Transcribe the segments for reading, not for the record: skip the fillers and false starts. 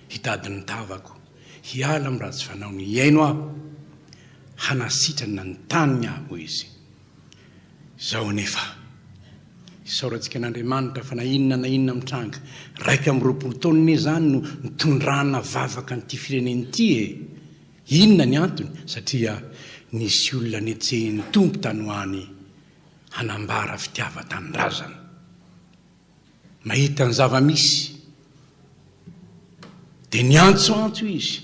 Hitady ny tavako, hiala amin'ny ratsy fanaony, hihaino aho, hanasitrana ny taniny aho, hoy izy. Izao anefa, isaorantsika an'Andriamanitra fa na inona na inona mitranga, 21 taona anie izany no nitondrana vavaka an'ity firenena ity e! Inona ny antony? Satria nisy olona netsehin'ny Tompo tany ho any hanambara fitiavan-tanindrazana. Mahita ny zava-misy dia niantsoantso izy.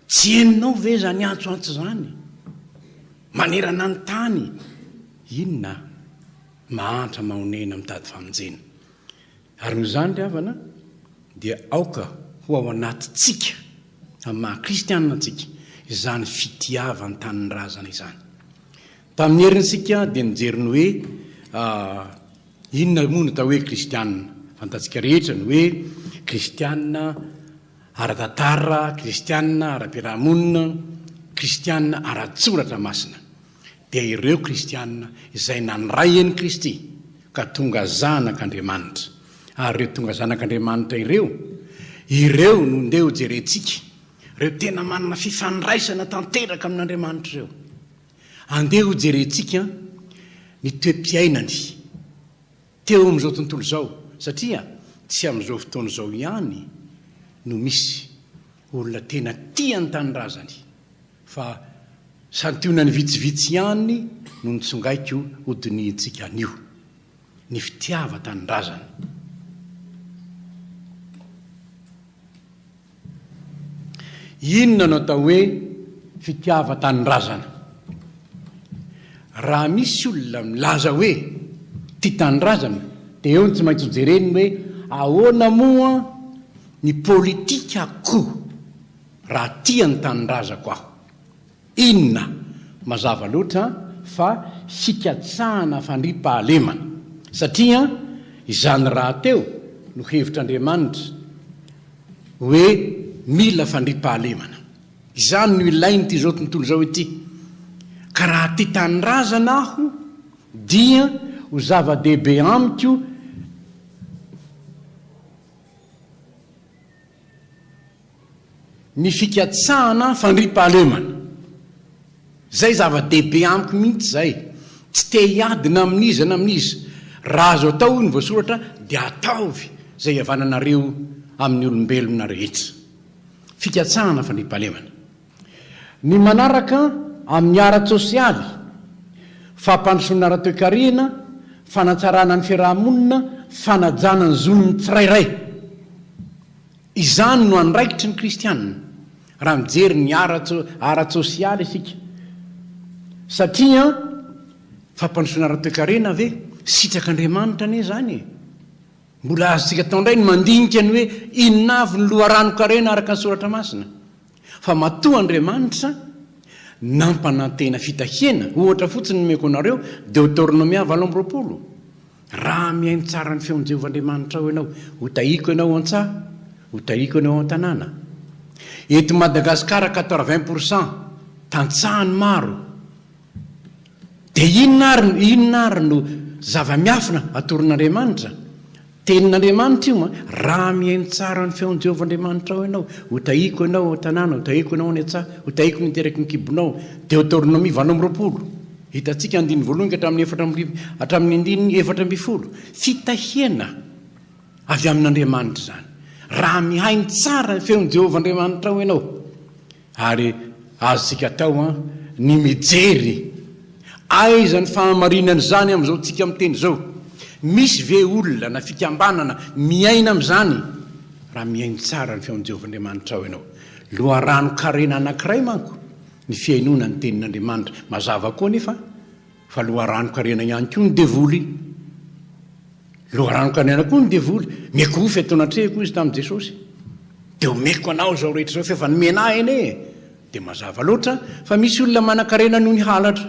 Tsy henonao ve izany antsoantso izany? Manerana ny tany, inona? Mahantra mahonena mitady famonjena. Ary noho izany ry havana dia aoka ho ao anatintsika, amin'ny maha kristianina antsika, izany fitiavan-tanindrazana izany. Tamin'ny heriny isika dia nijery ny hoe inona moa no atao hoe kristianina. Fantatsika rehetra ny hoe kristianina ara-tantara, kristianina ara-piarahamonina, kristianina ara-tsoratra masina. Dia ireo kristianina izay nandray an'i Kristy ka tonga zanak'Andriamanitra. Ary ireo tonga zanak'Andriamanitra ireo, ireo no ndeha hojerentsika, ireo tena manana fifandraisana tanteraka amin'Andriamanitra ireo. Andeha hojerentsika ny toe-piainany teo amin'izao tontolo izao, satria tsy amin'izao fotoana izao ihany no misy olona tena tia ny tanindrazany, fa santionany vitsivitsy ihany no nitsongaiko hodinihintsika anio. Ny fitiavan-tanindrazana. Inona no atao hoe fitiavan-tanindrazana? Raha misy olona milaza hoe tia tanindrazana dia eo no tsy maintsy hojereny hoe ahoana moa ny politikako raha tia ny tanindrazako aho? Inona? Mazava loatra fa fikatsahana fandriampahalemana, satria izany rahateo no hevitr'Andriamanitra hoe mila fandriampahalemana. Izany no ilain'ity izao tontolo izao ity. Ka raha tia tanindrazana aho dia ho zava-dehibe amiko Ny fikatsahana fandriampahalemana. Izay zava-dehibe amiko mihitsy izay. Tsy te hiady na amin'iza na amin'iza. Raha azo atao hoy ny voasoratra dia ataovy izay hihavananareo amin'ny olombelona rehetra. Fikatsahana fandriampahalemana. Ny manaraka amin'ny ara-tsosialy, fampandrosoana ara-toekarena, fanatsarana ny fiaraha-monina, fanajana ny zon'ny tsirairay. Izany no andraikitry ny kristiana raha mijery ny ara-tsosialy isika. Satria fampandrosoana ara-toekarena ve? Sitrak'Andriamanitra anie izany e! Mbola azontsika atao indray ny mandinika ny hoe inona avy ny loharanon-karena araka ny Soratra Masina. Fa matoa Andriamanitra nampanantena fitahiana, ohatra fotsiny nomeko anareo, Deoteronomia 28, Raha mihaino tsara ny feon'i Jehovah Andriamanitrao ianao, hotahiko ianao ao an-tsaha, hotahiko ianao ao an-tanàna. Eto Madagasikara quatre-vingt pour cent tantsaha ny maro. Dia inona ary, inona ary no zava-miafina atoron'Andriamanitra? Tenin'Andriamanitra io an! Raha mihaino tsara ny feon'i Jehovah Andriamanitrao ianao, hotahiko ianao ao an-tanàna, hotahiko ianao any an-tsaha, hotahiko ny teraky ny kibonao. Deoteronomia 28. Hitantsika andininy voalohany ka hatramin'ny efatra amby hatramin'ny andininy 14. Fitahiana avy amin'Andriamanitra izany. Raha mihaino tsara ny feon'i Jehovah Andriamanitrao ianao, Ary azontsika atao ny mijery aiza ny fahamarinan'izany amin'izao tsika miteny izao. Misy ve olona na fikambanana miaina amin'izany? Raha mihaino tsara ny feon'i Jehovah Andriamanitrao ianao. Loharanon-karena anankiray manko ny fihainoana ny tenin'Andriamanitra. Mazava koa anefa fa loharanon-karena ihany koa ny devoly. Loharanon-karena koa ny devoly. Miankohofy eto anatrehako izy tamin'i Jesosy. Dia omeko anao izao rehetra izao f'efa nomena ahy anie e! Dia mazava loatra fa misy olona manan-karena noho ny halatra.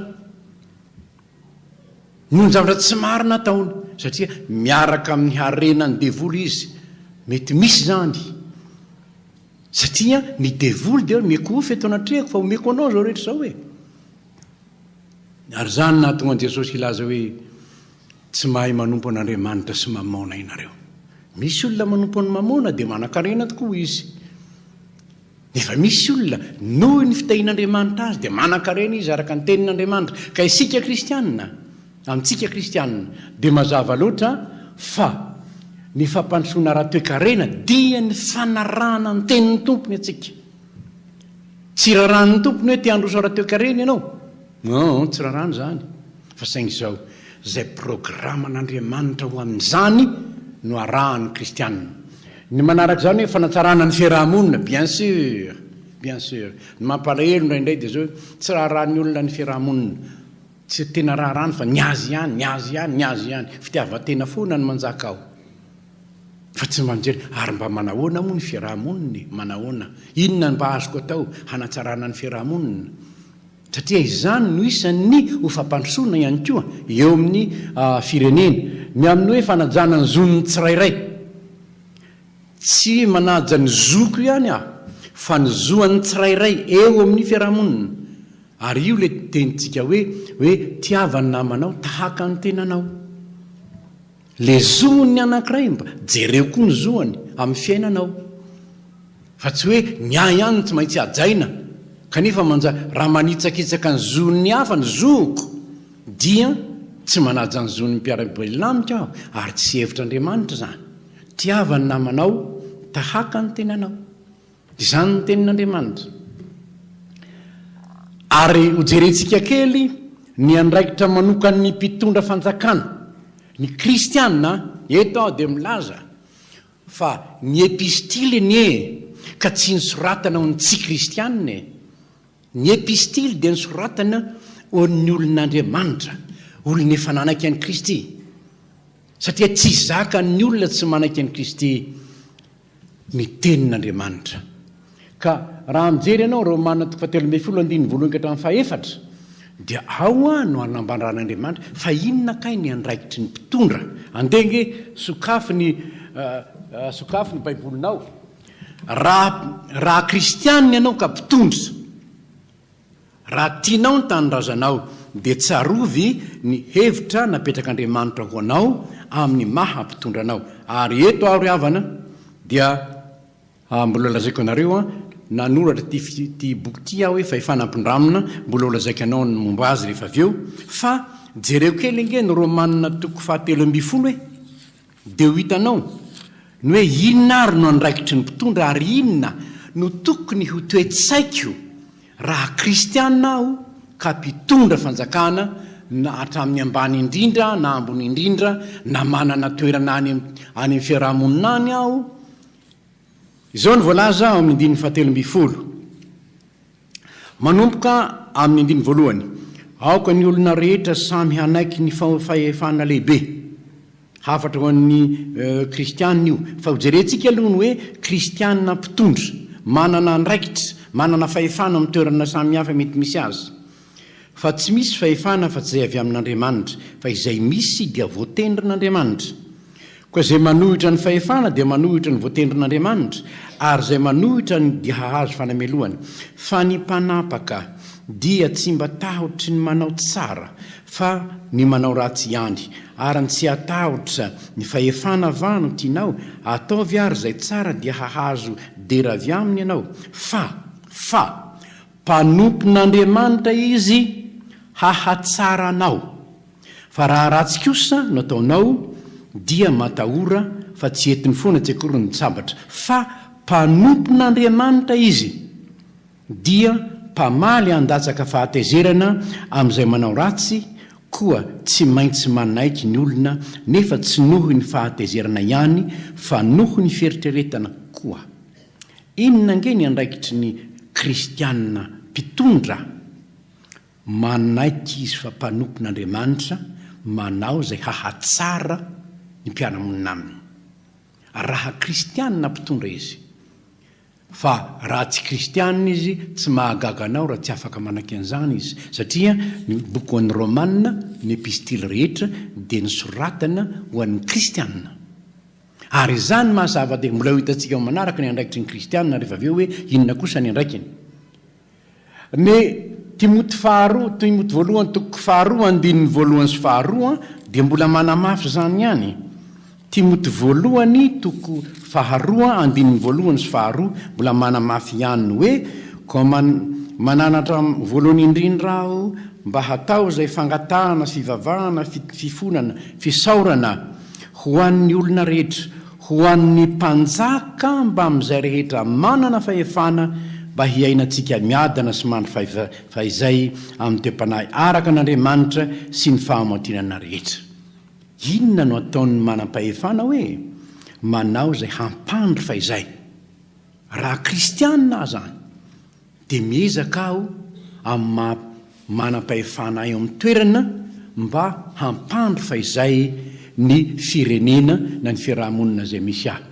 Noho ny zavatra tsy marina ataony. Satria miaraka amin'ny harenan'ny devoly izy. Mety misy izany. Satria ny devoly dia miankohofy eto anatrehako fa omeko anao izao rehetra izao e! Ary izany no nahatonga an'i Jesosy hilaza hoe, Tsy mahay manompo an'Andriamanitra sy Mamôna ianareo. Misy olona manompo an'i Mamôna dia manankarena tokoa izy. Nefa misy olona, noho ny fitahian'Andriamanitra azy, dia manan-karena izy araka ny tenin'Andriamanitra. Ka isika kristiana, amintsika kristiana, dia mazava loatra fa ny fampandrosoana ara-toekarena dia ny fanarahana ny tenin'ny Tompo ny antsika. Tsy rarahan'ny Tompo ny hoe te handroso ara-toekarena ianao. Non, tsy rarahany izany. Fa saingy izao, izay programan'Andriamanitra ho amin'izany no arahan'ny kristiana. Ny manaraka izany hoe fanatsarana ny fiaraha-monina, bien sûr, bien sûr. Ny mampalahelo indraindray dia izao hoe tsy raharahan'ny olona ny fiaraha-monina. Tsy tena raharahany fa ny azy ihany, ny azy ihany, ny azy ihany. Fitiavan-tena foana no manjaka ao. Fa tsy mba mijery, ary mba manahoana moa ny fiaraha-monina e? Manahoana? Inona no mba azoko atao hanatsarana ny fiaraha-monina? Satria izany no isan'ny ho fampandrosoana ihany koa eo amin'ny firenena. Ny amin'ny hoe fanajana ny zon'ny tsirairay. Tsy manaja ny zoko ihany aho fa ny zoan'ny tsirairay eo amin'ny fiarahamonina. Ary io ilay tenintsika hoe hoe tiava ny namanao tahaka ny tenanao. Le zon'ny anankiray mba jereo koa ny zoany amin'ny fiainanao fa tsy hoe ny ahy ihany no tsy maintsy hajaina kanefa manja raha manitsakitsaka ny zon'ny hafa ny zoko dia tsy manaja ny zon'ny mpiara-belona amiko aho ary tsy hevitr'Andriamanitra izany. Tiava ny namanao tahaka ny tenanao. Izany ny tenin'Andriamanitra. Ary hojerentsika kely ny andraikitra manokan'ny mpitondra fanjakana. Ny kristiana, eto aho dia milaza fa ny epistily anie ka tsy nosoratana ho an'ny tsy kristiana e. Ny epistily dia nosoratana ho an'ny olon'Andriamanitra, olona efa nanaiky an'i Kristy. Satria tsy zakan'ny olona tsy manaiky an'i Kristy ny Tenin'Andriamanitra. Ka raha mijery ianao Romana toko fahatelo ambin'ny folo andininy voalohany ka hatramin'ny fahefatra dia ao no anambaran'Andriamanitra fa inona kay ny andraikitry ny mpitondra. Andeha ange sokafy ny sokafy ny baibolinao. Raha raha kristianina ianao ka mpitondra. Raha tianao ny tanindrazanao, dia tsarovy ny hevitra napetrak'Andriamanitra ho anao amin'ny maha mpitondra anao. Ary eto aho ry havana dia mbola lazaiko anareo an, nanoratra ity ity boky ity aho hoe Fahefana Ampindramina, mbola ho lazaiko anao ny momba azy rehefa avy eo, fa jereo kely ange ny Romana toko fahatelo ambin'ny folo e! Dia ho hitanao ny hoe inona ary no andraikitry ny mpitondra ary inona no tokony ho toe-tsaiko raha kristiana aho ka mpitondra fanjakana na hatramin'ny ambany indrindra na ambony indrindra na manana toerana any any amin'ny fiaraha-monina any aho. Izao no voalaza ao amin'ny andininy fahatelo ambin'ny folo. Manomboka amin'ny andininy voalohany, Aoka ny olona rehetra samy hanaiky ny fahefana lehibe. Hafatra ho an'ny kristiana io. Fa hojerentsika aloha ny hoe kristiana mpitondra, manana andraikitra, manana fahefana amin'ny toerana samihafa mety misy azy. Fa tsy misy fahefana afa-tsy izay avy amin'Andriamanitra, fa izay misy dia voatendrin'Andriamanitra. Koa izay manohitra ny fahefana dia manohitra ny voatendrin'Andriamanitra, ary izay manohitra ny dia hahazo fanamelohana. Fa ny mpanapaka dia tsy mba tahotry ny manao tsara, fa ny manao ratsy ihany. Ary ny tsy hatahotra ny fahefana va no tianao? Ataovy ary izay tsara dia hahazo dera avy aminy ianao. Fa, fa, mpanompon'Andriamanitra izy hahatsara anao. Fa raha ratsy kosa no ataonao dia matahora fa tsy entiny foana tsy akory ny sabatra fa mpanompon'Andriamanitra izy dia mpamaly handatsaka fahatezerana amin'izay manao ratsy koa tsy maintsy manaiky ny olona nefa tsy noho ny fahatezerana ihany fa noho ny fieritreretana koa. Inona ange ny andraikitry ny kristiana mpitondra? Manaiky izy fa mpanompon'Andriamanitra manao izay hahatsara ny mpiara-monina aminy. Raha kristianina mpitondra izy. Fa raha tsy kristianina izy, tsy mahagaga anao raha tsy afaka manaiky an'izany izy, satria ny boky ho an'ny Romana, ny epistily rehetra dia nosoratana ho an'ny kristianina. Ary izany maha zava-dehibe, mbola ho hitantsika amin'ny manaraka ny andraikitry ny kristianina rehefa avy eo hoe inona kosa ny andraikiny. Ny Timoty faharoa, Timoty voalohany toko faharoa andininy voalohany sy faharoa dia mbola manamafy izany ihany. Timoty voalohany toko faharoa andininy voalohany sy faharoa mbola manamafy ihany ny hoe, Koa mananatra voalohany indrindra aho mba hatao izay fangatahana sy fivavahana, fifonana, fisaorana ho an'ny olona rehetra, ho an'ny mpanjaka mbamin'izay rehetra manana fahefana mba hiainantsika miadana sy mandry fahizay amin'ny toe-panahy araka an'Andriamanitra sy ny fahamaotinana rehetra. Inona no ataon'ny manam-pahefana hoe manao izay hampandry fahizay? Raha kristianina aho izany dia miezaka aho amin'ny maha manam-pahefana ahy eo amin'ny toerana mba hampandry fahizay ny firenena na ny fiaraha-monina izay misy ahy.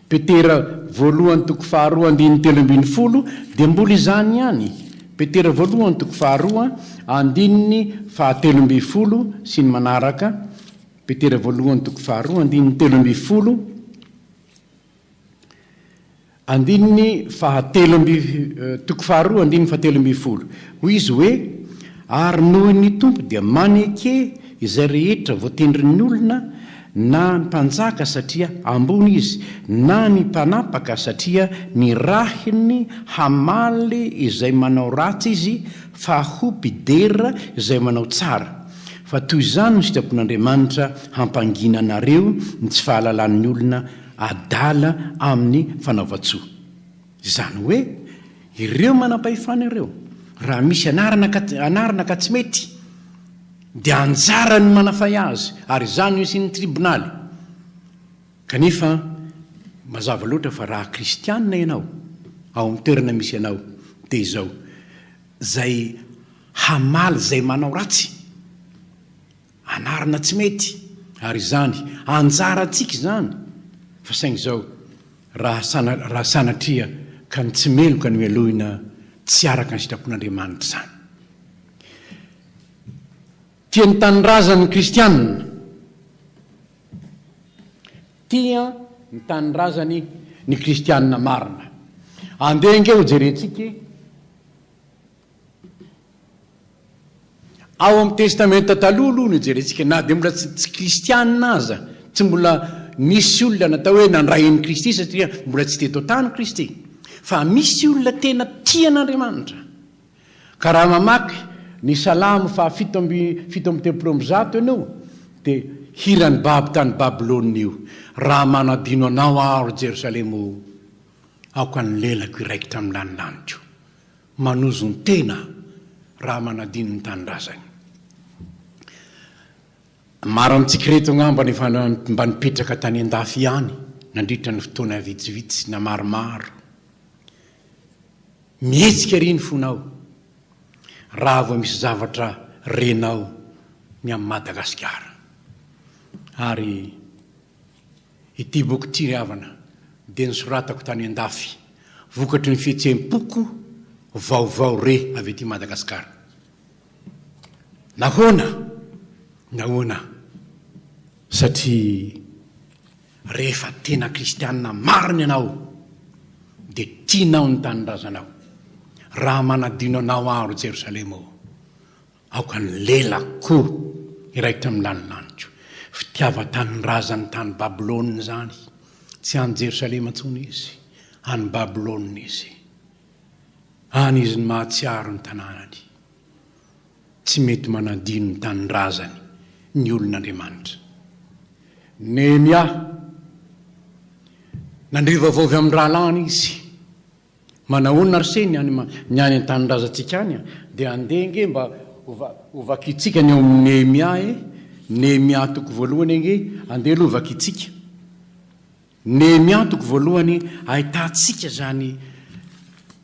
Petera voalohany toko faharoa andininy 13 dia mbola izany ihany. Petera voalohany toko faharoa andininy fahatelo ambin'ny folo sy ny manaraka, Petera voalohany toko faharoa andininy 13, andininy fahatelo amby, toko faharoa andininy fahatelo ambin'ny folo. Hoy izy hoe, Ary noho ny Tompo dia maneke izay rehetra voatendrin'ny olona, na ny mpanjaka satria ambony izy, na ny mpanapaka satria nirahiny hamaly izay manao ratsy izy fa ho mpidera izay manao tsara. Fa toy izany no sitrapon'Andriamanitra hampangina anareo ny tsy fahalalan'ny olona adala amin'ny fanaovan-tsoa. Izany hoe, ireo manam-pahefana ireo, raha misy anarana ka anarina ka tsy mety, dia anjarany ny manafay azy, ary izany no hisian'ny tribonaly. Kanefa, mazava loatra fa raha kristiana ianao, ao amin'ny toerana misy anao, dia izao, izay hamaly izay manao ratsy, anarina tsy mety, ary izany, anjarantsika izany, fa saingy izao, raha sana, raha sanatria ka ny tsy meloka no helohina, tsy araka ny sitrapon'Andriamanitra izany. Tia ny tanindrazany ny kristianina. Tia ny tanindrazany ny kristianina marina. Andeha ange ho jerentsika e. Ao amin'ny Testamenta Taloha aloha no jerentsika, na dia mbola tsy kristianina aza, tsy mbola nisy olona natao hoe nandray an'i Kristy satria mbola tsy teto an-tany Kristy. Fa misy olona tena tia an'Andriamanitra. Ka raha mamaky ny Salamo faha 137 ianao, dia hiran'ny babo tany Babylona io, Raha manadino anao aho, ry Jerosalema ô, aoka ny lelako hiraikitra amin'ny lanilaniko. Manozon-tena raha manadino ny tanindrazany. Maro amintsika ireto angamba no efa mba nipetraka tany an-dafy ihany nandritra ny fotoana vitsivitsy na maromaro. Mihetsika ery ny fonao raha vao misy zavatra renao ny amin'i Madagasikara. Ary ity boky ity ry havana dia nosoratako tany an-dafy vokatry ny fihetseham-poko vaovao re avy aty Madagasikara. Nahoana? Nahoana? Satria rehefa tena kristianina marina ianao dia tianao ny tanindrazanao. Raha manadino anao aho ry Jerosalema ô, aoka ny lelako hiraikitra amin'ny lanilaniko. Fitiavan-tanindrazany tany Babylona izany. Tsy any Jerosalema intsony izy, any Babylona izy. Any izy no mahatsiaro ny tanànany. Tsy mety manadino ny tanindrazany ny olon'Andriamanitra. Nehemia, Nandre vaovao avy amin'ny rahalahiny izy. Manahoana ry se ny any ny any an-tanindrazantsika any? Dia andeha ange mba hovakintsika ny ao amin'ny Nehemia e! Nehemia toko voalohany ange, andeha aloha hovakintsika. Nehemia toko voalohany, ahitantsika izany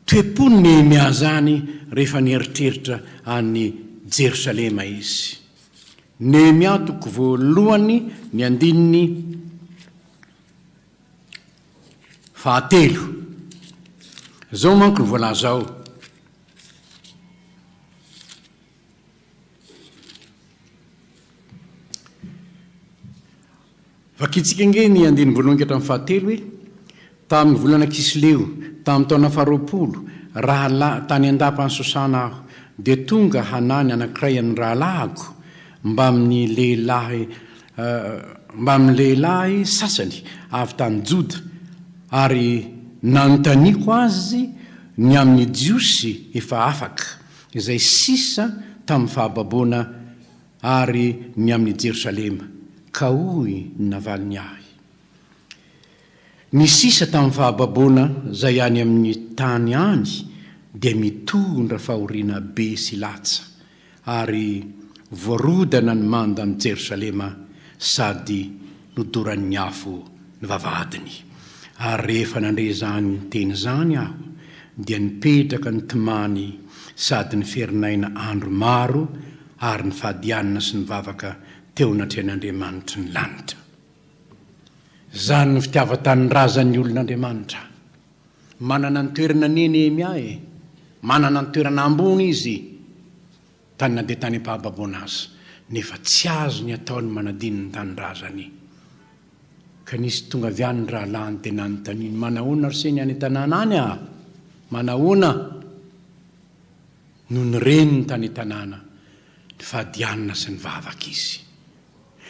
toe-pon'i Nehemia izany rehefa nieritreritra an'i Jerosalema izy. Nehemia toko voalohany, ny andininy fahatelo. Izao manko no voalaza ao. Vakintsika ange ny andininy voalohany ka hatramin'ny fahatelo hoe, Tamin'ny volana Kisleo, tamin'ny taona faharoapolo, raha la, tany an-dapan'i Sosana aho, dia tonga Hanany anankiray amin'ny rahalahiko, mbamin'ny lehilahy. mbamin'ny lehilahy sasany avy tany Joda, ary nanontaniako azy ny amin'ny Jiosy efa afaka, izay sisa tamin'ny fahababoana ary ny amin'i Jerosalema, ka hoy ny navaliny ahy, Ny sisa tamin'ny fahababoana izay any amin'ny tany any dia mitondra fahoriana be sy latsa, ary voarodana ny mandan'i Jerosalema sady nodoran'ny afo ny vavahadiny. Ary rehefa nandre izany teny izany aho, dia nipetraka nitomany sady niferinaina andro maro ary nifady hanina sy nivavaka teo anatrehan'Andriamanitry ny lanitra. Izany no fitiavan-tanindrazan'ny olon'Andriamanitra. Manana ny toerana anie Nehemia e! Manana ny toerana ambony izy tany na dia tany am-pahababoana aza, nefa tsy azony atao ny manadino ny tanindrazany. Ka nisy tonga avy any ny rahalahiny dia nanontaniany, Manahoana ry se ny any an-tanàna any a? Manahoana? Nony reniny tany an-tanàna ny fahadianana sy ny vavaka izy.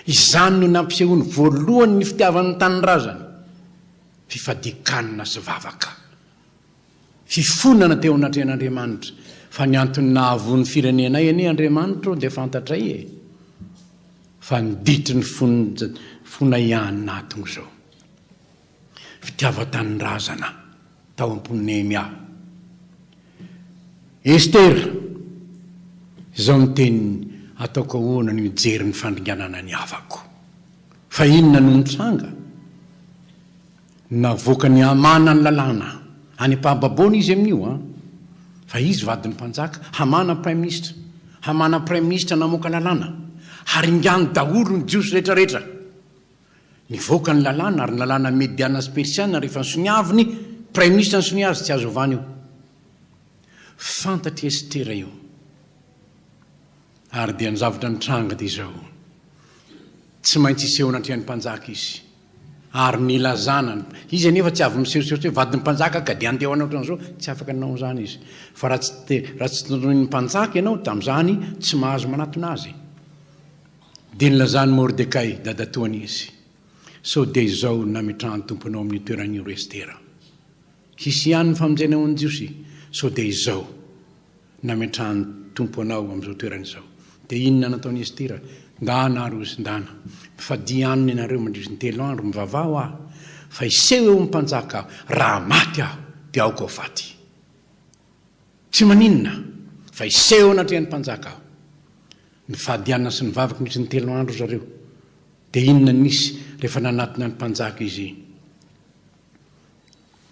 Izany no nampisehoany voalohany ny fitiavany ny tanindrazany, fifadian-kanina sy vavaka. Fifonana teo anatrehan'Andriamanitra, fa ny antony nahavoa ny firenenay anie Andriamanitra ô dia fantatray e! Fa ny ditry ny fonay ihany nahatonga izao. Fitiavan-tanindrazana tao am-pon'i Nehemia. Estera, izao ny teniny, Ataoko ahoana ny mijery ny fandringanana ny havako? Fa inona no nitranga? Navoakan'i Hamana ny lalàna. Any am-pahababoana izy amin'io an! Fa izy vadin'ny mpanjaka. Hamana praiminisitra. Hamana praiminisitra namoaka lalàna. Haringano daholo ny Jiosy rehetrarehetra. Nivoaka ny lalàna, ary ny lalàna Mediana sy Persiana rehefa nosoniaviny, praiminisitra nisonia azy, tsy azo ovana io. Fantatr'i Estera io. Ary dia ny zavatra nitranga dia izao, tsy maintsy hiseho anatrehan'ny mpanjaka izy. Ary nilazana, izy anefa tsy avy misehoseho hoe vadin'ny mpanjaka ka dia andeha ho hanao ohatran'izao, tsy afaka nanao an'izany izy. Fa raha tsy te, raha tsy tondroin'ny mpanjaka ianao, tamin'izany tsy mahazo manatona azy. Dia nilazan'i Mordekay dadatoany izy, Sao dia izao no nametrahan'ny Tompo anao amin'io toerana io, ry Estera? Hisy ihany ny famonjena ho an'ny Jiosy, sao dia izao nametrahan'ny Tompo anao amin'izao toerana izao. Dia inona nataon'i Estera? Ndana ary, hoy izy, ndana. Mifadia hanina ianareo mandritry ny telo andro, mivavaha ho ahy, fa hiseho eo amin'ny mpanjaka aho. Raha maty aho, dia aoka ho faty. Tsy maninona, fa hiseho eo anatrehan'ny mpanjaka aho. Nifady hanina sy nivavaka nandritry ny telo andro zareo. Dia inona no nisy rehefa nanatona ny mpanjaka izy?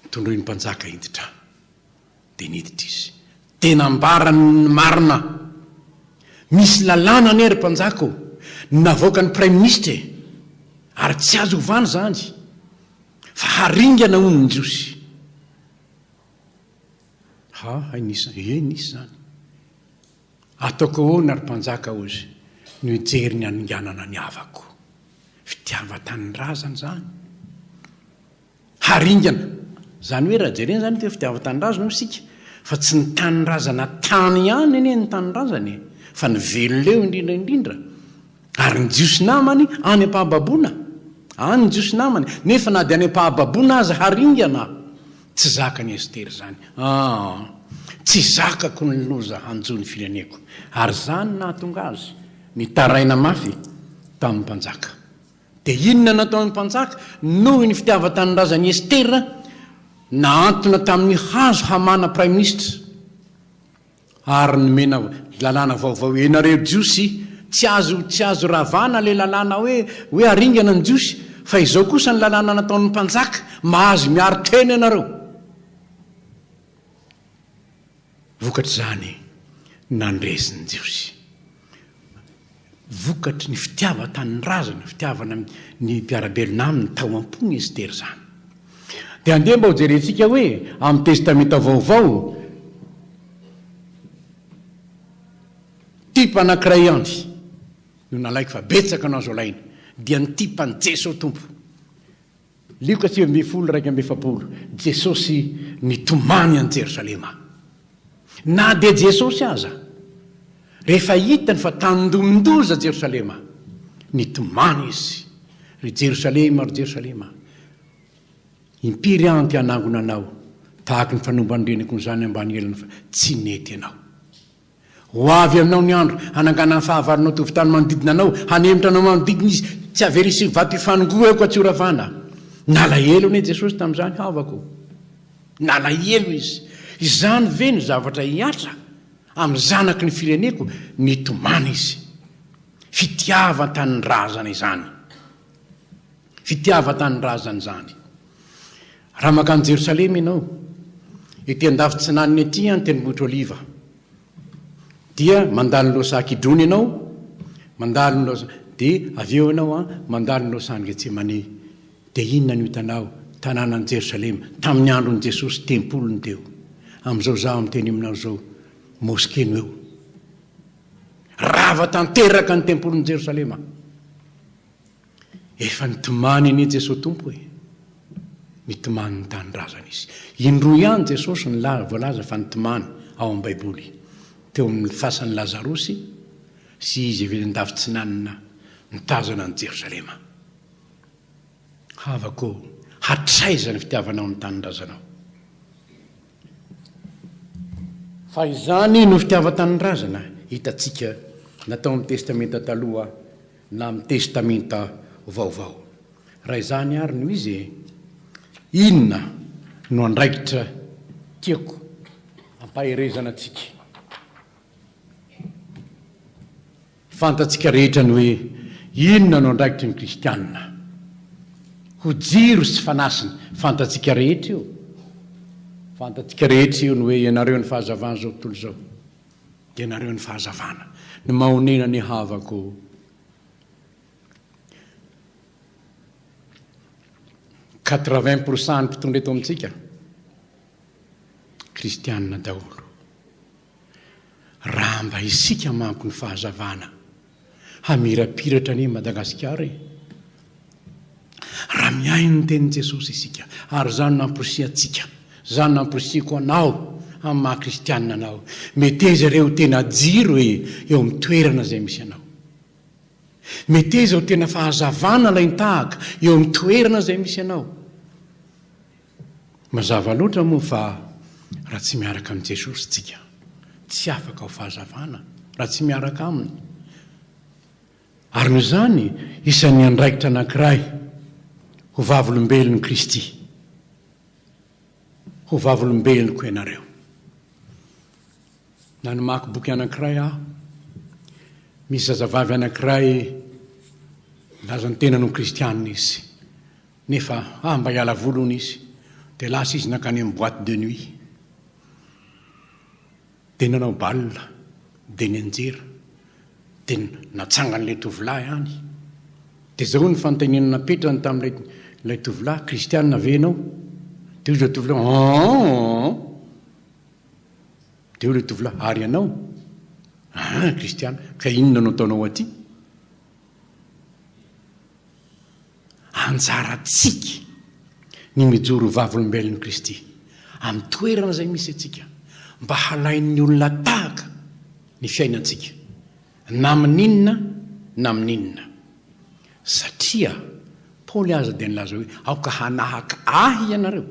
Notondroin'ny mpanjaka hiditra. Dia niditra izy. Dia nambarany ny marina. Misy lalàna anie ry mpanjaka ô! Navoakan'ny praiminisitra e! Ary tsy azo ovana izany, fa haringana hono ny Jiosy. Ha, hay nisy, ie nisy izany. Ataoko ahoana ry mpanjaka hozy no hijery ny haninganana ny havako? Fitiavan-tanindrazana izany. Haringana. Izany hoe raha jerena izany ity fitiavan-tanindrazana hoy isika, fa tsy ny tanindrazana tany ihany anie ny tanindrazana e, fa ny velona eo indrindra indrindra. Ary ny Jiosy namany any am-pahababoana. Any ny Jiosy namany, nefa na dia any am-pahababoana aza haringana. Tsy zakan'i Estera izany. Aa! Tsy zakako ny loza hanjo ny fireneko. Ary izany no nahatonga azy nitaraina mafy tamin'ny mpanjaka. Dia inona no nataon'ny mpanjaka? Noho ny fitiavan-tanindrazan'i Estera, nahantona tamin'ny hazo Hamana praiminisitra. Ary nomena lalàna vaovao ianareo Jiosy, tsy azo tsy azo ravana ilay lalàna hoe hoe haringana ny Jiosy, fa izao kosa ny lalàna nataon'ny mpanjaka, mahazo miaro tena ianareo. Vokatr'izany, nandresy ny Jiosy. Vokatry ny fitiavan-tanindrazana, fitiavana ny mpiara-belona aminy tao am-pony Estera izany. Dia andeha mba hojerentsika hoe amin'ny Testamenta Vaovao, type anankiray ihany no nalaiko fa betsaka no azo alaina, dia ny type an'i Jesoa Tompo. Lioka 19 41, Jesosy nitomany an'i Jerosalema. Na dia Jesosy aza, rehefa hitany fa tandindomin-doza Jerosalema, Nitomany izy. Ry Jerosalema, ry Jerosalema, impiry aho no te hanangona anao, tahaka ny fanomban'ny reniko ny zanany ambany elany fa tsy nety ianao. Ho avy aminao ny andro hananganan'ny fahavalonao tovon-tany manodidina anao, hanemitra anao manodidina izy, tsy havery hisy vato hifanongoa eo ka tsy horavana. Nalahelo anie Jesosy tamin'izany havako. Nalahelo izy. Izany ve no zavatra hihatra amin'ny zanaky ny fireneko? Nitomany izy. Fitiavan-tanindrazana izany. Fitiavan-tanindrazana izany. Raha mankany Jerosalema ianao, ety andafy tsinanana ety ny tendrombohitra Oliva, dia mandalo ny lohasaha Kidrona ianao, mandalo ny lohasaha, dia avy eo ianao an, mandalo ny lohasahan'i Getsemane. Dia inona no hitanao? Tanànan'i Jerosalema, tamin'ny andron'i Jesosy, tempoly no teo. Amin'izao izaho miteny aminao izao, moske no eo. Rava tanteraka ny tempolin'i Jerosalema. Efa nitomany anie Jesoa Tompo e! Nitomany ny tanindrazana Izy. Indroa ihany Jesosy no voalaza fa nitomany ao amin'ny Baiboly. Teo amin'ny fasan'i Lazarosy sy Izy avy eny an-davitsinanana nitazana an'i Jerosalema. Havako ô, hatraiza ny fitiavanao ny tanindrazanao? Fa izany no fitiavan-tanindrazana hitantsika na tao amin'ny Testamenta Taloha na amin'ny Testamenta Vaovao. Raha izany àry no izy e, inona no andraikitra tiako hampaherezana antsika? Fantatsika rehetra ny hoe inona no andraikitry ny kristiana. Ho jiro sy fanasina. Fantatsika rehetra io. Fantatsika rehetra io ny hoe ianareo ny fahazavan'izao tontolo izao. Ianareo ny fahazavana. Ny mahonena ny havako. Quatre-vingts pour cent ny mpitondra eto amintsika kristiana daholo. Raha mba isika manko ny fahazavana, hamirapiratra anie Madagasikara e! Raha mihaino ny tenin'i Jesosy isika, ary izany no amporisihantsika, izany no amporisihiko anao amin'ny maha kristianina anao, meteza re ho tena jiro e eo amin'ny toerana izay misy anao. Meteza ho tena fahazavana alain-tahaka eo amin'ny toerana izay misy anao. Mazava loatra moa fa raha tsy miaraka amin'i Jesosy tsika, tsy afaka ho fahazavana raha tsy miaraka Aminy. Ary noho izany, isan'ny andraikitra anankiray ho vavolombelon'i Kristy, ho vavolombeloko ianareo. Namaky boky anankiray aho, misy zazavavy anankiray nilaza ny tenany ho kristianina izy. Nefa ah mba hiala voly hono izy dia lasa izy nankany amin'ny boite de nuit dia nanao bal dia nianjera dia natsangan'ilay tovolahy any dia zao ny fanontaniana napetrany tamin'ilay ilay tovolahy kristiana ve ianao dia hoy ilay tovolahy aa dia hoy ilay tovolahy ary ianao ah kristiana ka inona no ataonao aty Anjarantsika ny mijoro ho vavolombelon'i Kristy amin'ny toerana izay misy antsika mba halain'ny olona tahaka ny fiainantsika na amin'inona na amin'inona. Satria Paoly aza dia nilaza hoe, Aoka hanahaka ahy ianareo,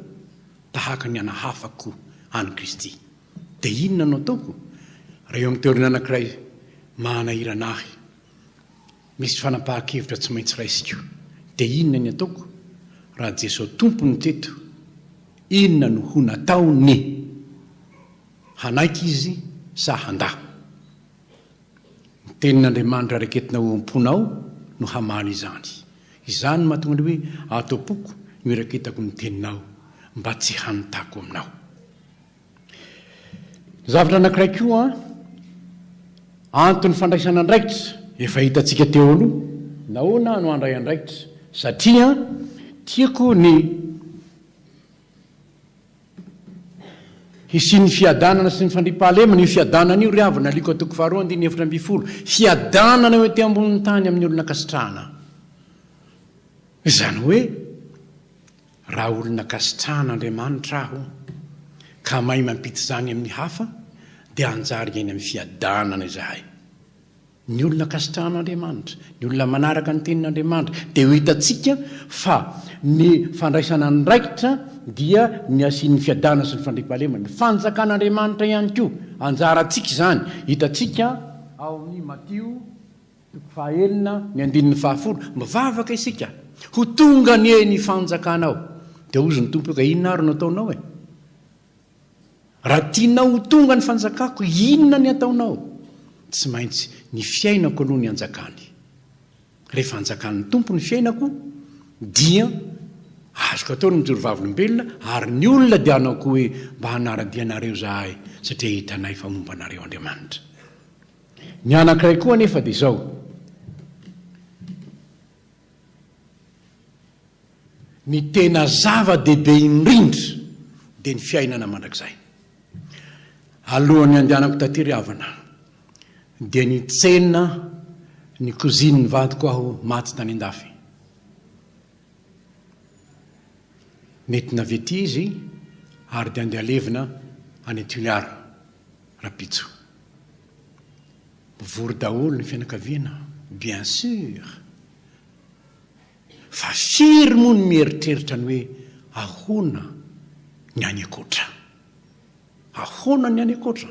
tahaka ny anahafako an'i Kristy. Dia inona no ataoko raha eo amin'ny toerana anankiray mahanahirana ahy? Misy fanapahan-kevitra tsy maintsy raisiko. Dia inona ny ataoko? Raha Jesoa Tompo no teto, inona no ho nataony? Hanaiky Izy sa handà? Ny Tenin'Andriamanitra raiketina ao am-ponao no hamaly izany. Izany no mahatonga ny hoe ato am-poko no iraketako ny Teninao, mba tsy hanotako aminao. Zavatra anankiray koa, anton'ny fandraisana andraikitra, efa hitantsika teo aloha, nahoana aho no handray andraikitra? Satria tiako ny hisian'ny fiadanana sy ny fandriampahalemana, io fiadanana io ry havana, Lioka toko faharoa andininy 14, fiadanana eo ety ambonin'ny tany amin'ny olona ankasitrahana. Izany hoe, Raha olona ankasitrahan'Andriamanitra aho ka mahay mampita izany amin'ny hafa dia hanjary hiaina amin'ny fiadanana izahay. Ny olona ankasitrahan'Andriamanitra, ny olona manaraka ny tenin'Andriamanitra, dia ho hitantsika fa ny fandraisana andraikitra dia ny hasian'ny fiadanana sy ny fandriampahalemana. Ny fanjakan'Andriamanitra ihany koa, anjarantsika izany. Hitantsika ao amin'ny Matio toko fahaenina ny andininy fahafolo, mivavaka isika, Ho tonga anie ny fanjakanao. Dia hozy ny Tompo hoe, ka inona ary no ataonao e? Raha tianao ho tonga ny fanjakako, inona ny ataonao? Tsy maintsy ny fiainako aloha ny anjakany. Rehefa anjakan'ny Tompo ny fiainako, dia azoko atao ny mijoro vavolombelona, ary ny olona dia hanao koa hoe, Mba hanara-dia anareo izahay, satria hitanay fa momba anareo Andriamanitra. Ny anankiray koa anefa dia izao. Ny tena zava-dehibe indrindra dia ny fiainana mandrakizay. Alohan'ny handehanako taty ry havana dia nitsena ny cousine-n'ny vadiko aho maty tany an-dafy. Nentina avy aty izy ary dia andeha halevina any Toliara rahampitso. Mivory daholo ny fianakaviana, bien sûr. Fa firy moa ny mieritreritra ny hoe ahoana ny any ankoatra? Ahoana ny any ankoatra?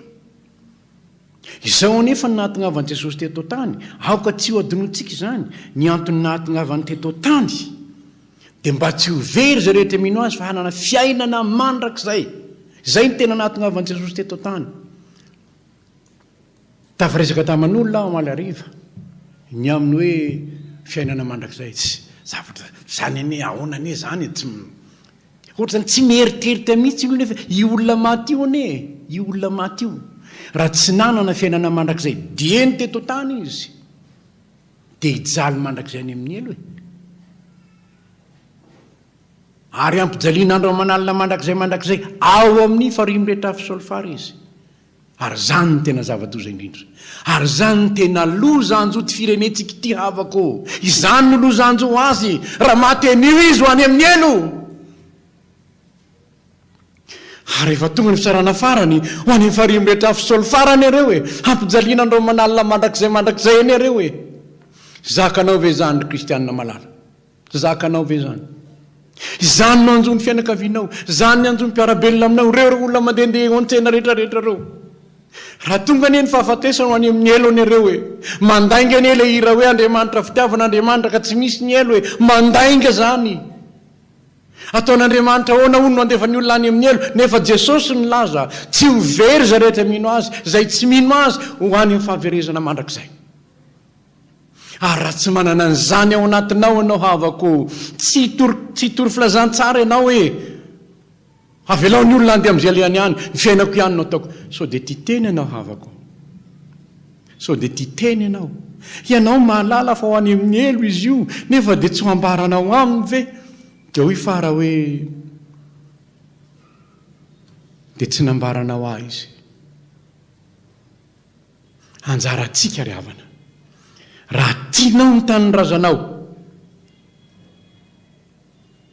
Izao anefa ny nahatongavan'i Jesosy teto an-tany, aoka tsy ho adinointsika izany, ny antony nahatongavany teto an-tany dia mba tsy ho very izay rehetra mino Azy fa hanana fiainana mandrakizay. Izay no tena nahatongavan'i Jesosy teto an-tany. Tafaresaka taman'olona aho omaly hariva ny amin'ny hoe fiainana mandrakizay. Tsy zavatra izany anie, ahoana anie izany e, tsy ohatrany tsy mieritreritra mihitsy io nefa io olona maty io anie e, io olona maty io raha tsy nanana fiainana mandrakizay dieny teto an-tany izy dia hijaly mandrakizay any amin'ny helo e. Ary hampijaliana andro aman'alina mandrakizay mandrakizay ao amin'ny farihy mirehitra afo solifara izy. Ary izany no tena zava-doza indrindra. Ary izany no tena loza hanjo ity firenentsika ity havako ô! Izany no loza hanjo azy raha maty anio izy ho any amin'ny helo! Ary rehefa tonga ny fitsarana farany, ho any amin'ny farihy mirehitra afo solifara ianareo e! Hampijaliana andro aman'alina mandrakizay mandrakizay ianareo e! Zakanao ve izany ry kristianina malala? Zakanao ve izany? Izany no hanjo ny fianakavianao, izany ny hanjo ny mpiara-belona aminao, ireo ireo olona mandehandeha eo an-tsena rehetrarehetra ireo. Raha tonga anie ny fahafatesana ho any amin'ny helo ianareo e! Mandainga anie ilay hira hoe Andriamanitra fitiavana Andriamanitra ka tsy misy ny helo e! Mandainga izany! Ataon'Andriamanitra ahoana hono no handefa ny olona any amin'ny helo nefa Jesosy nilaza tsy ho very izay rehetra mino Azy, izay tsy mino Azy ho any amin'ny fahaverezana mandrakizay. Ary raha tsy manana an'izany ao anatinao ianao havako ô, tsy hitory, tsy hitory filazantsara ianao e! Avelao ny olona handeha amin'izay alehany any, ny fiainako ihany no ataoko. Sao dia tia tena ianao havako? Sao dia tia tena ianao? Ianao mahalala fa ho any amin'ny helo izy io, nefa dia tsy ho ambaranao aminy ve? Dia hoy Fara hoe, Dia tsy nambaranao ahy izy. Anjarantsika ry havana. Raha tianao ny tanindrazanao,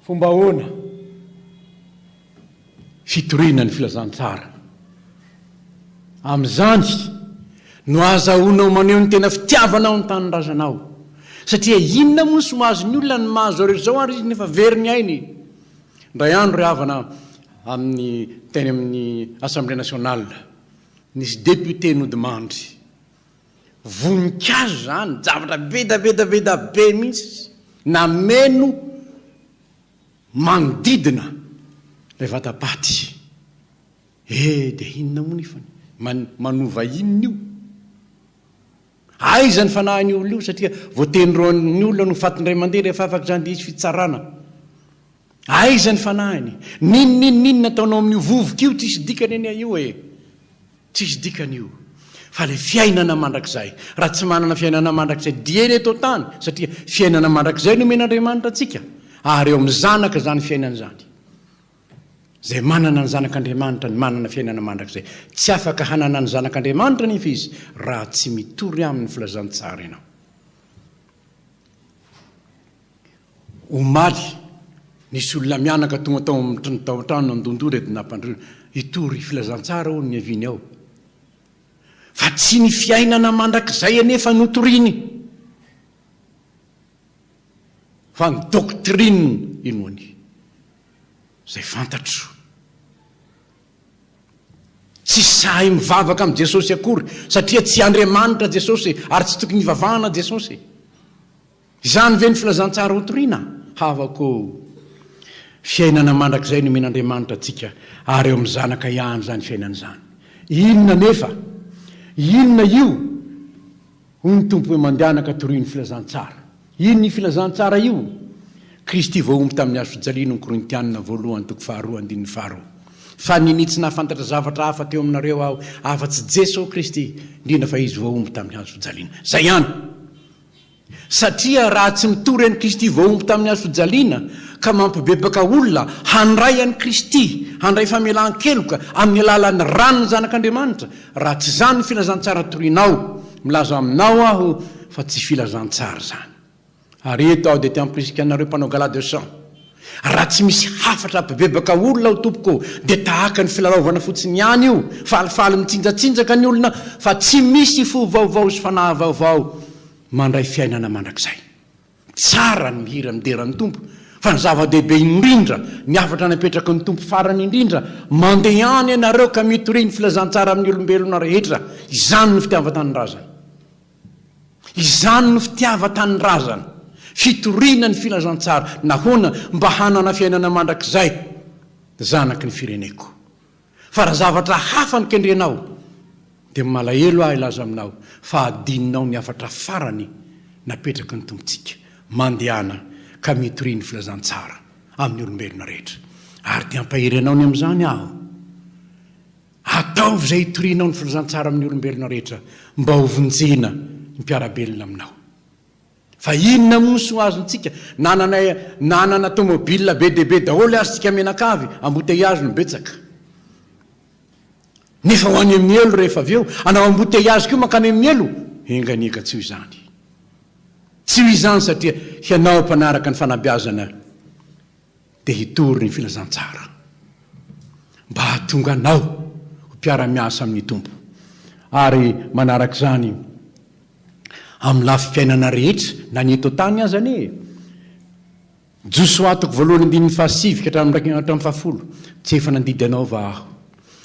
fomba ahoana? Fitoriana ny filazantsara. Amin'izany no ahazahoanao maneho ny tena fitiavanao ny tanindrazanao. Satria inona moa ny soa azon'ny olona ny mahazo ireo izao ary izy nefa very ny ainy. Indray andro ry havana amin'ny teny amin'ny Assemblée nationale, Nisy député nodimandry. Voninkazo izany, zavatra be da be da be da be mihitsy nameno manodidina ilay vata-paty. Eh, dia inona moa nefany? Man, manova inona io? Aiza ny fanahin'io olona io satria voatendroan'ny olona no faty indray mandeha rehefa afaka izany dia hisy fitsarana. Aiza ny fanahiny? N'inon'inon'inona ataonao amin'io vovoka io tsisy dikany anie io e! Tsisy dikany io. Fa ilay fiainana mandrakizay, raha tsy manana fiainana mandrakizay dieny eto an-tany, satria fiainana mandrakizay no omen'Andriamanitra antsika, ary eo amin'ny zanaka izany fiainana izany. Izay manana ny Zanak'Andriamanitra no manana fiainana mandrakizay. Tsy afaka hanana ny Zanak'Andriamanitra anefa izy raha tsy mitory aminy ny filazantsara ianao. Omaly, nisy olona mianaka tonga tao amin'ny tao an-trano nandondora dia nampandroina. Hitory filazantsara hono niaviany ao. Fa tsy ny fiainana mandrakizay anefa no toriny, fa ny doctrine inoany, izay fantatro. Tsy sahy mivavaka amin'i Jesosy akory, satria tsy Andriamanitra Jesosy, ary tsy tokony hivavahana Jesosy. Izany ve ny filazantsara hotorina? Havako ô! Fiainana mandrakizay nomen'Andriamanitra antsika, ary eo amin'ny Zanaka ihany izany fiainana izany. Inona anefa? Inona io? Hoy ny Tompo hoe, Mandehana ka torio ny filazantsara. Inona io filazantsara io? Kristy voahombo tamin'ny hazo fijaliana, hoy ny Korintianina voalohany toko faharoa andininy faharoa. Fa ninia tsy nahafantatra zavatra hafa teo aminareo aho, afa-tsy Jesoa Kristy, indrindra fa Izy voahombo tamin'ny hazo fijaliana. Izay ihany! Satria raha tsy mitory an'i Kristy voahombo tamin'ny hazofijaliana ka mampibebaka olona handray an'i Kristy, handray famelan-keloka amin'ny alalan'ny ran'ny Zanak'Andriamanitra, raha tsy izany ny filazantsara torianao, milaza aminao aho fa tsy filazantsara izany. Ary eto aho dia te hampirisika anareo mpanao gala de chant. Raha tsy misy hafatra hampibebaka olona ao tompoko dia tahaka ny filalaovana fotsiny ihany io, falifaly mitsinjatsinjaka ny olona fa tsy misy fo vaovao sy fanahy vaovao mandray fiainana mandrakizay. Tsara ny mihira midera ny Tompo fa ny zava-dehibe indrindra, ny hafatra napetraky ny Tompo farany indrindra, mandehana ianareo ka mitoria ny filazantsara amin'ny olombelona rehetra, izany no fitiavan-tanindrazana. Izany no fitiavan-tanindrazana, fitoriana ny filazantsara. Nahoana? Mba hanana fiainana mandrakizay, zanaky ny fireneko. Fa raha zavatra hafa no kendrenao, dia malahelo aho hilaza aminao fa adinonao ny hafatra farany napetraky ny Tompontsika, Mandehana ka mitoria ny filazantsara amin'ny olombelona rehetra. Ary dia hampahery anao ny amin'izany aho. Ataovy izay hitorianao ny filazantsara amin'ny olombelona rehetra mba ho vonjena ny mpiara-belona aminao. Fa inona moa ny soa azontsika? Nanana nanana tomobile be dia be daholo aza isika mianakavy, embouteillage no betsaka. Nefa ho any amin'ny helo rehefa avy eo, hanao embouteillage koa mankany amin'ny helo? Enga anie ka tsy ho izany. Tsy ho izany satria hianao mpanaraka ny fanabeazana dia hitory ny filazantsara mba hahatonga anao ho mpiara-miasa amin'ny Tompo ary manaraka izany amin'ny lafim-piainana rehetra na ny eto an-tany aza anie e! Josoa toko voalohany andininy fahasivy ka hatramin'ny hatramin'ny fahafolo Tsy efa nandidy anao va aho?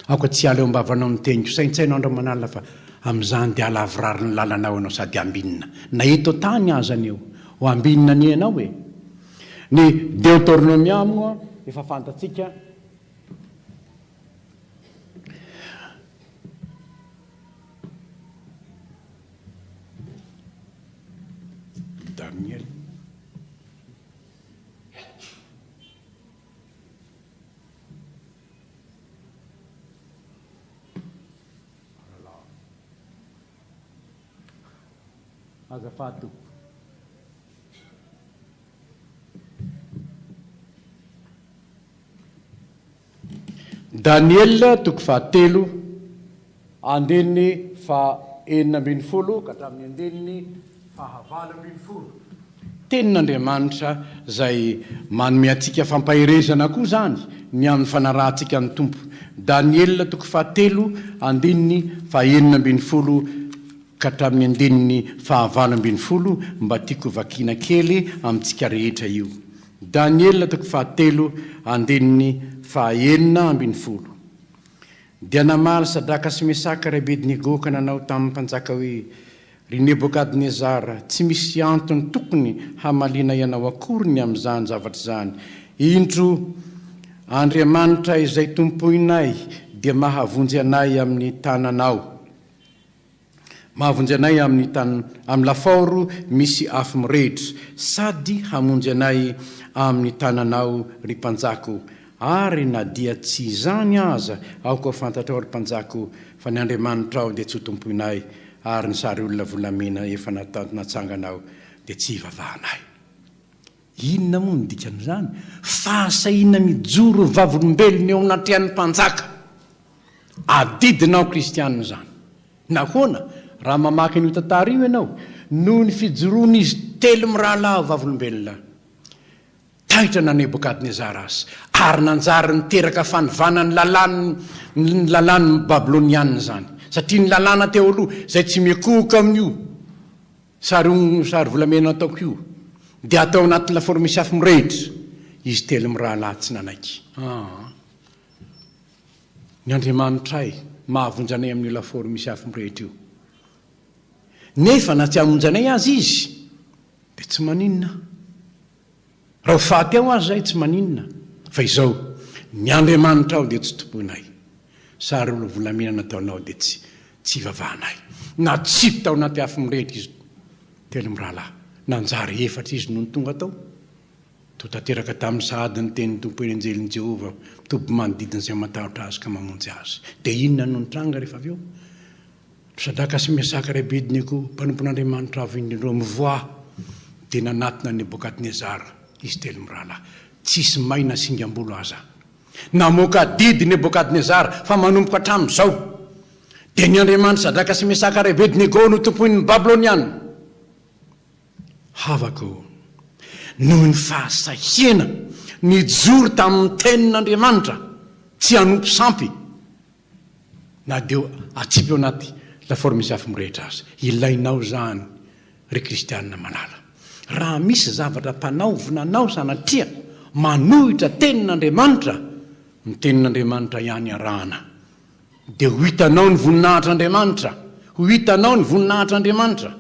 Aoka tsy hiala eo am-bavanao ny teniko, saintsaino andro aman'alina fa amin'izany dia halavorary ny lalanao ianao sady hambinina na eto an-tany aza anie ho ambinina anie ianao e! Ny Deotornomia moa efa fantatsika. Daniel. Azafady tompoko. Daniela toko fahatelo, andininy faha 16 ka hatramin'ny andininy faha 18. Tenin'Andriamanitra izay manome antsika fampaherezana koa izany ny amin'ny fanarahantsika ny Tompo. Daniela toko fahatelo, andininy faha 16 ka hatramin'ny andininy fahavalo 18, mba tiako hovakiana kely amintsika rehetra io. Daniela toko fahatelo andininy faha 16. Dia namaly Sadraka sy Mesaka ary Abednego ka nanao tamin'ny mpanjaka hoe, Ry Nebokadnezara, tsy misy antony tokony hamaliana ianao akory ny amin'izany zavatra izany. Indro, Andriamanitra izay tompoinay dia mahavonjy anay amin'ny tananao. Mahavonjy anay amin'ny tan, amin'ny lafaoro misy afo mirehitra, sady hamonjy anay amin'ny tananao, ry mpanjaka o. Ary na dia tsy izany aza, aoka ho fantatrao, ry mpanjaka o, fa ny Andriamanitrao dia tsy hotompoinay, ary ny sary olona volamena efa nata, natsanganao dia tsy hivavahanay. Inona moa no dikan'izany? Fahasahiana mijoro ho vavolombelona eo anatrehan'ny mpanjaka. Adidinao kristiana izany. Nahoana? Raha mamaky an'io tantara io ianao, noho ny fijoroan'izy telo mirahalahy ho vavolombelona, taitra na Nebokadnezara azy, ary nanjary niteraka fanovana ny lalàn'ny ny lalàn'ny Babylonianina izany. Satria ny lalàna teo aloha, izay tsy mikohoka amin'io sary sary volamena ataoko io, dia atao anaty lafaoro misy afo mirehitra. Izy telo mirahalahy tsy nanaiky. Aa. Ny Andriamanitray mahavonjy anay amin'io lafaoro misy afo mirehitra io. Nefa na tsy hamonjy anay aza Izy, dia tsy maninona. Raha ho faty ao aza izahay tsy maninona, fa izao, ny Andriamanitrao dia tsy tompoinay. Sary volamena nataonao dia tsy tsy ivavahanay. Natsipy tao anaty afo mirehitra izy telo mirahalahy. Nanjary efatra izy nony tonga tao. Toa tanteraka taminy sahady ny tenin'ny Tompo eny anjelin'i Jehovah mitoby manodidina izay matahotra Azy ka mamonjy azy. Dia inona no nitranga rehefa avy eo? Sadraka sy Mesaka ary Abednego, mpanompon'Andriamanitra Avo Indrindra, mivoaha! Dia nanatona an'i Nebokadnezara izy telo mirahalahy. Tsisy may na singam-bolo aza. Namoaka didy Nebokadnezara fa manomboka hatramin'izao, dia ny Andriamanitr'i Sadraka sy Mesaka ary Abednego no tompoin'ny Babyloniana. Havako ô, noho ny fahasahiana nijoro tamin'ny Tenin'Andriamanitra tsy hanompo sampy, na dia atsipy ao anaty lafaoro misy afo mirehitra aza. Ilainao izany, ry kristiana malala. Raha misy zavatra ampanaovina anao sanatria manohitra Tenin'Andriamanitra, ny Tenin'Andriamanitra ihany arahana, dia ho hitanao ny voninahitr'Andriamanitra, ho hitanao ny voninahitr'Andriamanitra.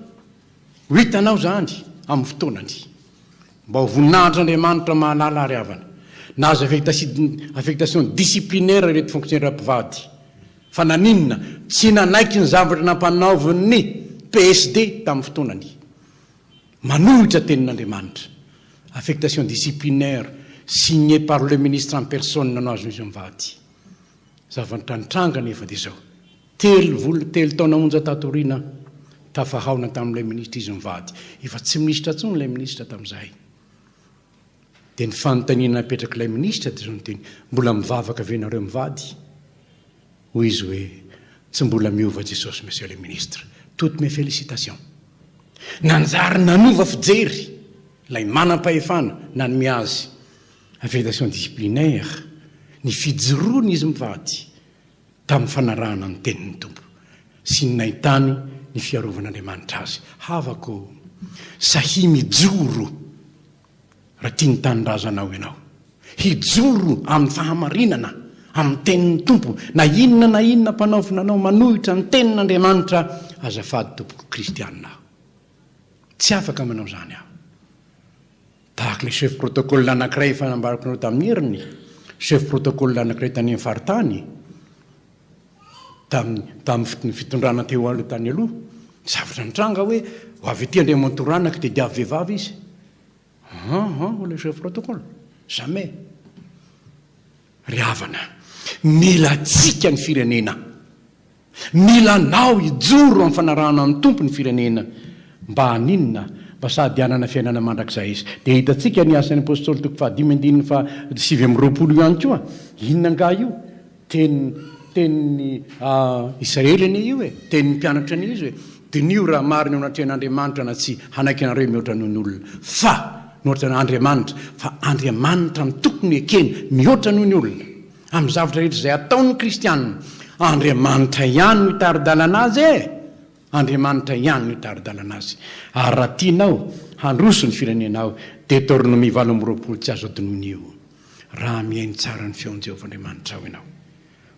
Ho hitanao izany amin'ny fotoanany. Mba ho voninahitr'Andriamanitra mahalala ary havana. Nahazo affectation disciplinaire ireto fonctionnaire mpivady. Fa naninona? Tsy nanaiky ny zavatra nampanaovin'ny PSD tamin'ny fotoanany. Manohitra tenin'Andriamanitra. Affectation disciplinaire signée par le ministre en personne no azon'izy mivady. Zavatra nitranga anefa dia izao. Telo vol telo taona monja tato aoriana, tafahaona tamin'ilay minisitra izy mivady. Efa tsy minisitra intsony ilay minisitra tamin'izay. Dia ny fanontaniana napetrak'ilay minisitra dia izao niteny, mbola mivavaka ve nareo mivady? Hoy izy hoe, tsy mbola miova Jesosy Monsieur le ministre. Toutes mes félicitations. Nanjary nanova fijery ilay manam-pahefana nanome azy affectation disciplinaire ny fijoroany izy mivady tamin'ny fanarahana ny tenin'ny Tompo sy ny nahitany ny fiarovan'Andriamanitra azy. Havako ô, sahia mijoro raha tia ny tanindrazanao ianao. Hijoro amin'ny fahamarinana, amin'ny tenin'ny Tompo, na inona na inona ampanaovina anao manohitra ny tenin'Andriamanitra, azafady tompoko kristiana aho. Tsy afaka manao izany aho. Tahaka ilay chef protocole anankiray efa nambarako anareo tamin'ny heriny, chef protocole anankiray tany amin'ny faritany, tamin'ny tamin'ny fitondrana teo aloha tany aloha, zavatra nitranga hoe ho avy aty Andriamatoa Ranaka dia diavy vehivavy izy. An an hoy ilay chef protocole, jamais. Ry havana, mila antsika ny firenena. Mila anao hijoro amin'ny fanarahana ny Tompo ny firenena. Mba haninona? Mba sady hanana fiainana mandrakizay izy. Dia hitantsika ny Asan'ny Apostoly toko fahadimy andininy faha 29 ihany koa. Inona angaha io? Teny, tenin'ny Israely anie io e! Tenin'ny mpianatra anie izy e! Diniho raha marina eo anatrehan'Andriamanitra na tsia, hanaiky anareo mihoatra noho ny olona. Fa, mihoatra an'Andriamanitra, fa Andriamanitra no tokony ekena mihoatra noho ny olona. Amin'ny zavatra rehetra izay ataon'ny kristiana, Andriamanitra ihany no hitari-dalana azy e! Andriamanitra ihany no hitari-dalana azy. Ary raha tianao handroso ny firenenao, Detornomia 28 tsy azo adinoina io. Raha mihaino tsara ny feon'i Jehovah Andriamanitrao ianao.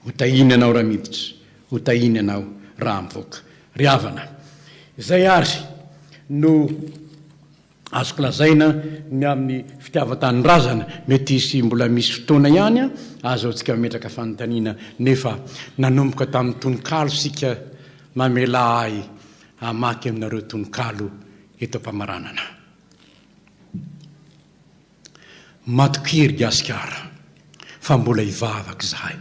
Ho tahiana ianao raha miditra, ho tahiana ianao raha mivoaka. Ry havana, izay àry no azoko lazaina ny amin'ny fitiavan-tanindrazana. Mety hisy mbola misy fotoana ihany ahazoantsika mametraka fanontaniana, nefa nanomboka tamin'ny tononkalo isika, mamelà ahy hamaky aminareo tononkalo eto am-pamaranana. Matokia ry Gasikara fa mbola hivavaka izahay.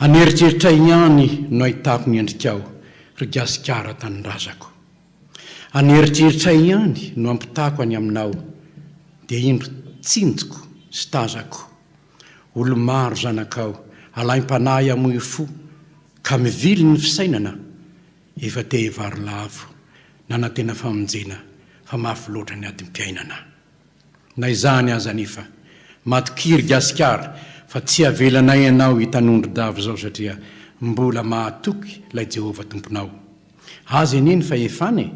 An'eritreritray ihany no ahitako ny endrikao ry Gasikara tanindrazako. An'eritreritray ihany no ampitako any aminao dia indro tsinjoko sy tazako. Olo-maro zanakao alaim-panahy hamoy fo ka mivily ny fisainana efa te hivarilavo nanantena famonjena fa mafy loatra ny adim-piainana. Na izany aza anefa, matokia ry Gasikara fa tsy avelanay ianao hitanondro-dava izao satria Mbola mahatoky ilay Jehovah Tomponao. Azy anie ny fahefana e!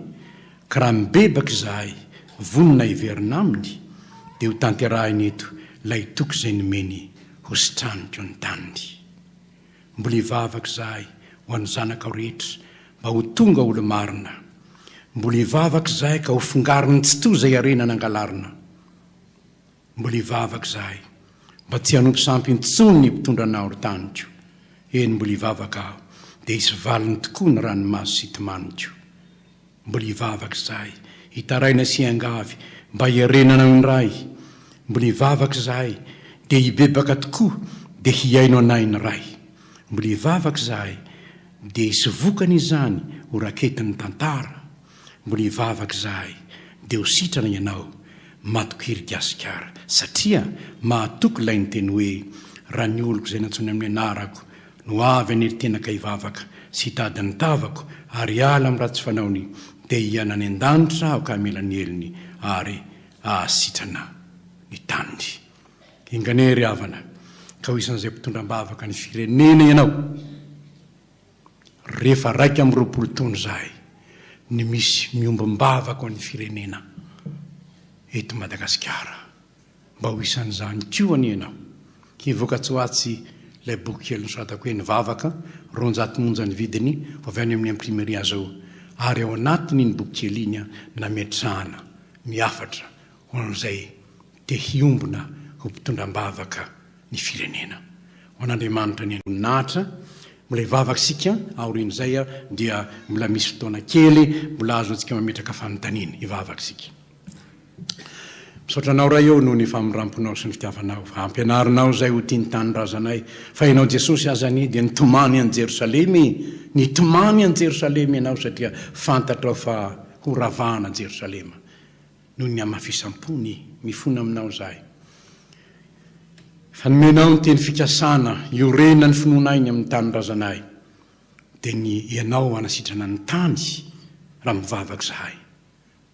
Ka raha mibebaka izahay, vonona hiverina aminy, dia ho tanterahiny eto ilay toky izay nomeny hositraniko ny taniny. Mbola hivavaka izahay ho an'ny zanakao rehetra mba ho tonga olo-marina. Mbola hivavaka izahay ka ho fongarin'ny Tsitoha izay harena nangalarina. Mbola hivavaka izahay mba tsy hanompo sampy intsony ny mpitondra anao ry taniko. Eny mbola hivavaka aho dia hisy valiny tokoa ny ranomaso sy tomaniko. Mbola hivavaka izahay, hitaraina sy hiangavy mba hiarenana indray. Mbola hivavaka izahay, dia hibebaka tokoa, dia hihaino anay ny Ray. Mbola hivavaka izahay, dia hisy vokany izany ho raketin'ny tantara. Mbola hivavaka izahay, dia ho sitrana ianao, matokia ry Gasikara, satria mahatoky ilay niteny hoe, Raha ny oloko izay nantsoiny amin'ny anarako No avy hanery tena ka hivavaka sy hitady ny tavako ary hiala amin'ny ratsy fanaony, dia hiaina any an-danitra aho ka hamela ny helony ary hahasitrana ny taniny. Enga anie ry havana ka ho isan'izay mpitondra am-bavaka ny firenena ianao rehefa 21 taona izahay ny misy miombom-bavaka ho an'ny firenena eto Madagasikara. Mba ho isan'izany koa anie ianao. Hivoaka tsy ho atsy ilay boky kely nosoratako hoe Ny Vavaka, 200 monja ny vidiny, vao avy any amin'ny imprimerie aza io. Ary ao anatin'iny boky kely iny nametrahana ny hafatra ho an'izay te hiombona ho mpitondra am-bavaka ny firenena. Ho an'Andriamanitra anie ny voninahitra. Mbola hivavaka isika aorian'izay dia mbola misy fotoana kely mbola azontsika mametraka fanontaniana. Hivavaka isika. Misaotra Anao Ray ô noho ny famindramponao sy ny fitiavanao fa ampianarinao izay ho tia ny tanindrazanay fa Ianao Jesosy aza anie dia nitomany an'i Jerosalema e! Nitomany an'i Jerosalema Ianao satria fantatrao fa ho ravana Jerosalema noho ny hamafisam-pony mifona aminao izahay fa nomenao ny teny fikasana iorenan'ny finoanay ny amin'ny tanindrazanay dia ny Ianao hanasitrana ny tany raha mivavaka izahay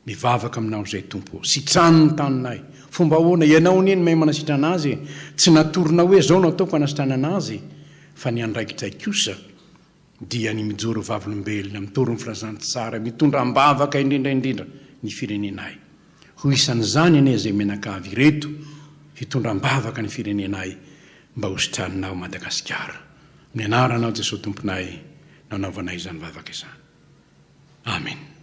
Mivavaka aminao izay Tompo ô. Sitrano ny taninay. Fomba ahoana? Ianao anie no mahay manasitrana azy e. Tsy natoronao hoe zao no ataoko hanasitranana azy fa ny andraikitray kosa dia ny mijoro vavolombelona, mitory ny filazantsara, mitondra am-bavaka indrindra indrindra ny firenenay. Ho isan'izany anie izay mianakavy ireto hitondra am-bavaka ny firenenay mba ho sitraninao Madagasikara. Amin'ny anaranao Jesoa Tomponay nanaovanay izany vavaka izany. Amen.